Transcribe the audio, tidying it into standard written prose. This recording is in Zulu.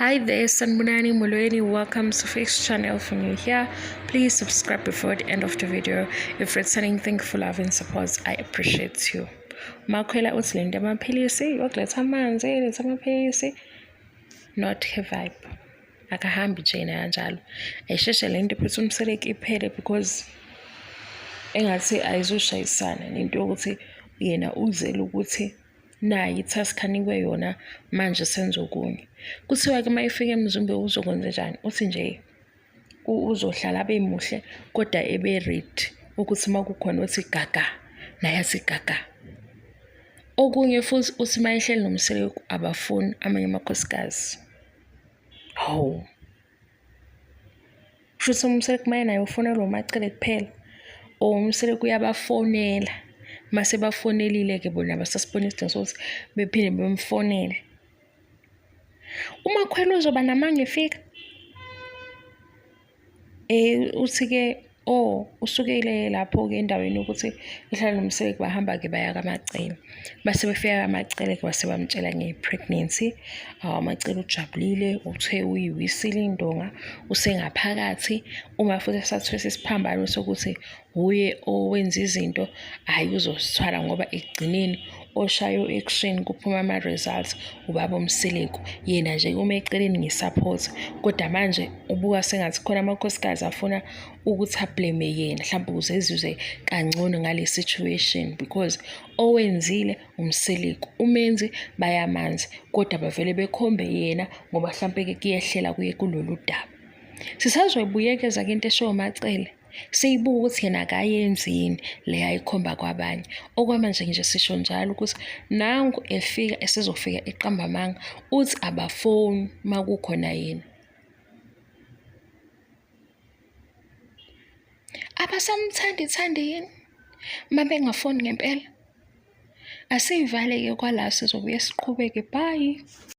Hi there, Sanbonani Molweni. Welcome to Face Channel. If you're new here, please subscribe before the end of the video. If returning, thank you for love and support. I appreciate you. Makhwela uthi lento amaphilisi yokuletha amanzi, letha amaphilisi. Not her vibe. Akahambi nje yena kanjalo. Ayisheshe lento iphethe umseleki iphele because engathi ayizushayisana nento yokuthi yena uzele ukuthi nayi i-task anikwe yona manje senza okunye. Kuthiwa-ke uma efika eMzumbe uzokwenzenjani? Uthi nje uzohlala abe muhle kodwa ebe ready ukuthi uma kukhona othi gaga naye athi gaga. Okunye futhi uthi uma ehleli noMseleku abafuni amanye amakhosikazi. Hawu. Kushuthi uMseleku uma naye ufonelwa uMaCele kuphela or uMseleku uyabafonela mase bafonelile-ke bona basasibona isidingo sokuthi bephinde bemfonele. UMakhwela uzoba namanga efika uthi-ke oh usukile lapho-ke endaweni yokuthi ehlala noMseleku bahamba-ke baya kaMaCele. Base befika kaMaCele-ke base bamtshela nge-pregnancy. Awu amaCele ujabulile uthe uyiwisile indonga usengaphakathi uma futhi esathwesa isiphambano sokuthi wuye owenza izinto hhayi uzosithwala ngoba ekugcineni oshaya u-action kuphuma ama-results ubaba uMseleku yena nje uma eceleni nge-support kodwa manje ubuka sengathi khona amakhosikazi afuna ukuthi ablame yena mhlawumbe ukuze ezizwe kangcono ngale situation because owenzile uMseleku umenzi bayamanzi kodwa bavele bekhombe yena ngoba mhlampe-ke kuyehlela kuye kulolu daba. Sisazoyibuyekeza-ke into eshiwo uMaCele siyibuka ukuthi yena akayenzi yini le ayikhomba kwabanye. Okwamanje nje sisho njalo ukuthi nangu efika esezofika eqamba amanga uthi abafoni uma kukhona yena. Abasamthandi thandi yini uma bengafoni ngempela? Asiyivale-ke kwala sizobuye siqhubeke. Bye.